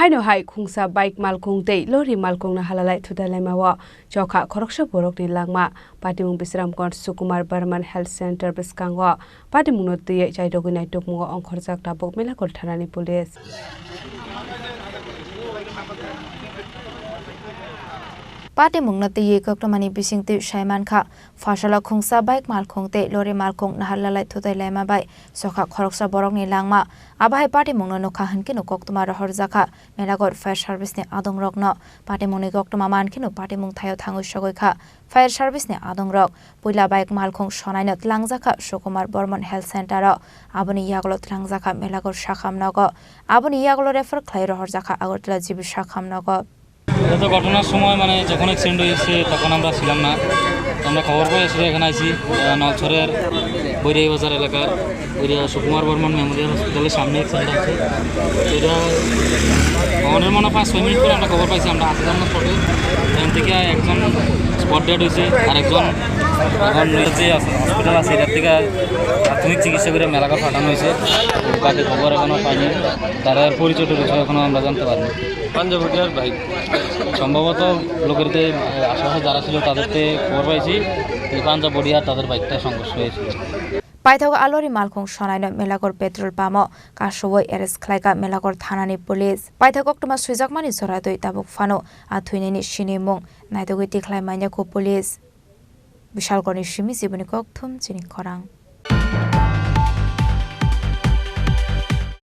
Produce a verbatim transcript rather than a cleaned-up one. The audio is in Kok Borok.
Haino hai khungsa bike malkhung tei lorry malkhung no halalai thutai laima o chokha khoroksa borok ni langma. Patimung Bisramganj Sukumar Barman Health Center bwskango patimung no twiwi chaidogwi naitukmungo ongkhorjak tabuk Melakor thanani police. Patimung no twiwi koktwmani bisingtwi saimankha, Fasalo khungsa bike malkhung tei lorry malkhung naharlalai thutai laima bai sokha khoroksa borokni langma. Abo hai patimungno nukha hwnkhe no koktwma rohorjakha Melakor fire service ni adongrokno. Patimungni koktwma mankhe no patimung thaio thangwi sogwi kha fire service ni adongrok. Puila bike malkhung sonaino twlangjakha Sukumar Bormon Health Center o. Aboni yagulo twlangjakha Melakor sakham nogo. Aboni yagulo refer khlai rohorjakha Agartala G B sakham nogo. এটা তো ঘটনার সময় মানে যখন অ্যাক্সিডেন্ট হয়েছে তখন আমরা ছিলাম না। তো আমরা খবর পাই আসলে এখানে আইছি, আহ, নলছড়ের বৈরাই বাজার এলাকার ওই যে সুকুমার বর্মন মেমোরিয়াল হসপিটালের সামনে অ্যাক্সিডেন্ট হয়েছে। তো এটা ভবনের মনে হয় পাঁচ ছয় মিনিট পরে আমরা খবর পাইছি, আমরা আসলাম না স্পটে। এখান থেকে একজন স্পট ডেড হয়েছে, আর একজন এখন যে হসপিটাল আছে এটার থেকে প্রাথমিক চিকিৎসা করে মেলাঘর পাঠানো হয়েছে। বাকি খবর এখনো পাইনি, তারা পরিচয় টরিচয় এখনো আমরা জানতে পারিনি। পাঞ্জাবটিয়ার ভাই। সম্ভবত লোকের যে, আহ, আশেপাশে যারা ছিল তাদের থেকে খবর পাইছি যে পাঞ্জাবটিয়ার তাদের বাইকটা সংঘর্ষ হয়েছিল। Paithago a lorry malkhung sonaino Melakor petrol pump o kasubui arrest khlaikha Melakor thanani police. Paithak koktwma swijakmani joratwi tabuk phano a thwinani sinimung naitugwi tikhlai manya kho police. Bishalkorni simi Jiboni Kokthum chini khorang.